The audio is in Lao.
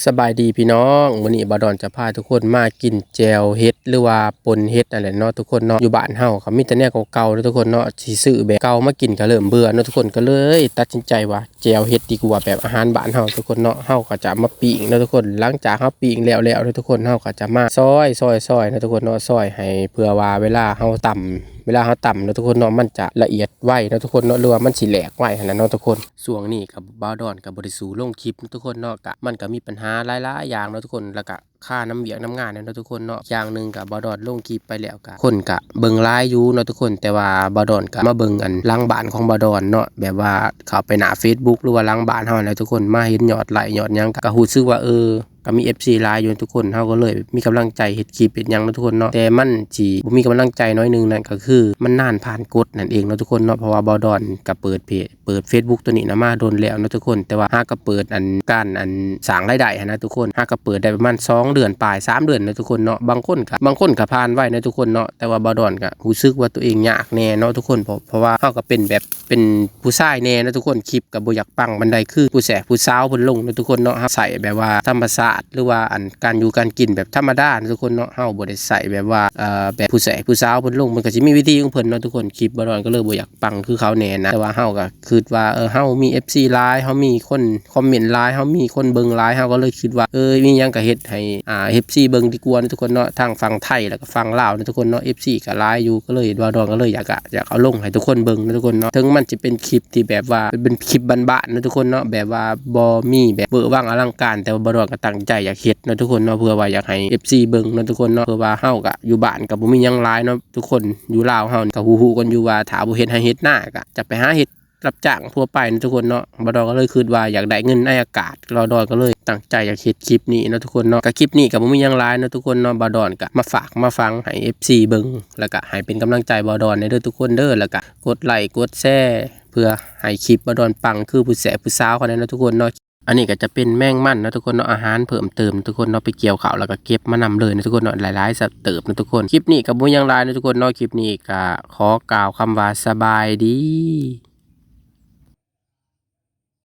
ສະບາຍດີພີ່ນ້ອງ, ມື້ນີ້ບ່າວດອນຈະພາທຸກຄົນມາກິນແຈ່ວເຫັດ ຫຼືວ່າປົ່ນເຫັດນັ້ນແຫຼະເນາະທຸກຄົນເນາະ. ຢູ່ບ້ານເຮົາກໍມີແຕ່ແນວເກົ່າໆເນາະທຸກຄົນເນາະ, ຊິຊື້ແບບເກົ່າມາກິນກໍເລີ່ມເບື່ອເນາະທຸກຄົນ, ກໍເລີຍຕັດສິນໃຈວ່າແຈ່ວເຫັດດີກວ່າ ແບບອາຫານບ້ານເຮົາທຸກຄົນເນາະ. ເຮົາກໍຈະມາປີ້ງເນາະທຸກຄົນ, ຫຼັງຈາກເຮົາປີ້ງແລ້ວໆເນາະທຸກຄົນ, ເຮົາກໍຈະມາຊອຍ ຊອຍ ຊອຍເນາະທຸກຄົນເນາະ, ຊອຍໃຫ້ ເພື່ອວ່າເວລາເຮົາຕຳ ເວລາເຮົາຕຳເນາະທຸກຄົນເນາະ ມັນຈະລະອຽດໄວເນາະທຸກຄົນເນາະ ຫຼືວ່າມັນຊິແຫຼກໄວຫັ້ນນະເນາະທຸກຄົນ. ຊ່ວງນີ້ກໍບ່າວດອນກໍບໍ່ໄດ້ສູ້ລົງຄລິບເນາະທຸກຄົນເນາະ, ກະມັນກໍມີບັນຫາຫຼາຍໆຢ່າງເນາະທຸກຄົນ, ແລ້ວກະຄານຳວຽກນຳງານເນາະທຸກຄົນເນາະ. ຢ່າງໜຶ່ງກະບ່າວດອນລົງຄລິບໄປແລ້ວກະຄົນກະເບິ່ງຫຼາຍຢູ່ເນາະທຸກຄົນ, ແຕ່ວ່າບ່າວດອນກະມາເບິ່ງອັນຫຼັງບ້ານຂອງບ່າວດອນເນາະ, ແບບວ່າເຂົ້າໄປໜ້າເຟສບຸກ ຫຼືວ່າຫຼັງບ້ານເຮົາຫັ້ນແຫຼະທຸກຄົນ, ມາເຫັນຍອດໄລ້ຍອດຫຍັງ ກະຮູ້ສຶກວ່າ ເອີ ກໍມີເອັຟຊີຫຼາຍຢູ່ທຸກຄົນ, ເຮົາກໍເລີຍມີກຳລັງໃຈເຮັດຄລິບເຮັດຫຍັງເນາະທຸກຄົນເນາະ. ແຕ່ມັນຊິບໍ່ມີກຳລັງໃຈໜ້ອຍໜຶ່ງນັ້ນ ກໍຄືມັນນານຜ່ານກົດນັ້ນເອງເນາະທຸກຄົນເນາະ, ເພາະວ່າບ່າວດອນກໍເປີດເພຈ ເປີດເຟສບຸກໂຕນີ້ນະມາດົນແລ້ວເນາະທຸກຄົນ, ແຕ່ວ່າຫາກໍເປີດອັນ ການອັນສ້າງລາຍໄດ້ຫັ້ນນະທຸກຄົນ, ຫາກໍເປີດໄດ້ປະມານສອງເດືອນປາຍ ສາມເດືອນເນາະທຸກຄົນເນາະ. ບາງຄົນກໍ ບາງຄົນກໍຜ່ານໄວເນາະທຸກຄົນເນາະ, ແຕ່ວ່າບ່າວດອນກໍຮູ້ສຶກວ່າຕົວເອງຍາກແດ່ເນາະທຸກຄົນ, ເພາະ ເພາະວ່າເຮົາກໍເປັນແບບ ເປັນຜູ້ຊາຍແດ່ເນາະທຸກຄົນ, ຄລິບກໍບໍ່ຢາກປັງປານໃດ ຄືຜູ້ແສກຜູ້ສາວເພິ່ນລົງເນາະທຸກຄົນເນາະ. ເຮົາໃຊ້ແບບວ່າທຳມະຊາດ ຫຼືວ່າອັນການຢູ່ການກິນແບບທຳມະດາເນາະທຸກຄົນເນາະ, ເຮົາບໍ່ໄດ້ໃຊ້ແບບວ່າ ເອີ ແບບຜູ້ແສກຜູ້ສາວເພິ່ນລົງ, ມັນກໍຊິມີວິທີຂອງເພິ່ນເນາະທຸກຄົນ. ຄລິບບ່າວດອນກໍເລີຍບໍ່ຢາກປັງຄືເຂົາແດ່ນະ, ແຕ່ວ່າເຮົາກໍຄິດວ່າ ເອີ ເຮົາມີເອັຟຊີຫຼາຍ ເຮົາມີຄົນຄອມເມັນຫຼາຍ ເຮົາມີຄົນເບິ່ງຫຼາຍ, ເຮົາກໍເລີຍຄິດວ່າ ເອີ ມີຫຍັງກໍເຮັດໃຫ້ ອ່າ ເອັຟຊີເບິ່ງດີກວ່າເນາະທຸກຄົນເນາະ, ທັງຝັ່ງໄທ ແລ້ວກໍຝັ່ງລາວເນາະທຸກຄົນເນາະ, ເອັຟຊີກໍຫຼາຍຢູ່, ກໍເລີຍ ບ່າວດອນກໍເລີຍຢາກ ຢາກເອົາລົງໃຫ້ທຸກຄົນເບິ່ງເນາະທຸກຄົນເນາະ. ເຖິງມັນຈະເປັນຄລິບທີ່ແບບວ່າເປັນ ເປັນຄລິບບ້ານໆເນາະທຸກຄົນເນາະ, ແບບວ່າບໍ່ມີແບບເວີຫວັງອະລັງການ, ແຕ່ວ່າບ່າວດອນກໍຕັ້ງໃຈຢາກເຮັດເນາະທຸກຄົນເນາະ, ເພື່ອວ່າຢາກໃຫ້ເອັຟຊີເບິ່ງເນາະທຸກຄົນເນາະ. ເພາະວ່າເຮົາກໍຢູ່ບ້ານກໍບໍ່ມີຫຍັງຫຼາຍເນາະທຸກຄົນ, ຢູ່ລາວເຮົາກໍຮູ້ໆກັນຢູ່ວ່າ ຖ້າບໍ່ເຮັດໄຮ່ເຮັດນາກໍຈະໄປຫາເຮັດ ຮັບຈ້າງທົ່ວໄປເນາະທຸກຄົນເນາະ. ບ່າວດອນກໍເລີຍຄິດວ່າຢາກໄດ້ເງິນໃນອາກາດ, ບ່າວດອນກໍເລີຍຕັ້ງໃຈຢາກເຮັດຄລິບນີ້ເນາະທຸກຄົນເນາະ. ກໍຄລິບນີ້ກໍບໍ່ມີຫຍັງຫຼາຍເນາະທຸກຄົນເນາະ, ບ່າວດອນກໍມາຝາກມາຝັງໃຫ້ເອັຟຊີເບິ່ງ, ແລ້ວກໍໃຫ້ເປັນກຳລັງໃຈບ່າວດອນແດ່ເດີທຸກຄົນເດີ, ແລ້ວກໍກົດໄລ້ກົດແຊເພື່ອໃຫ້ຄລິບບ່າວດອນປັງຄືຜູ້ແສກຜູ້ສາວເຂົາແດ່ເນາະທຸກຄົນເນາະ. ອັນນີ້ກໍຈະເປັນແມງມັນເນາະທຸກຄົນເນາະ, ອາຫານເພີ່ມເຕີມເນາະທຸກຄົນເນາະ, ໄປກ່ຽວເຂົ້າແລ້ວກໍເກັບມານຳເລີຍເນາະທຸກຄົນເນາະ, ຫຼາຍໆສະເຕີບເນາະທຸກຄົນ. ຄລິບນີ້ກໍບໍ່ມີຫຍັງຫຼາຍເນາະທຸກຄົນເນາະ, ຄລິບນີ້ກໍຂໍກ່າວຄຳວ່າສະບາຍດີ.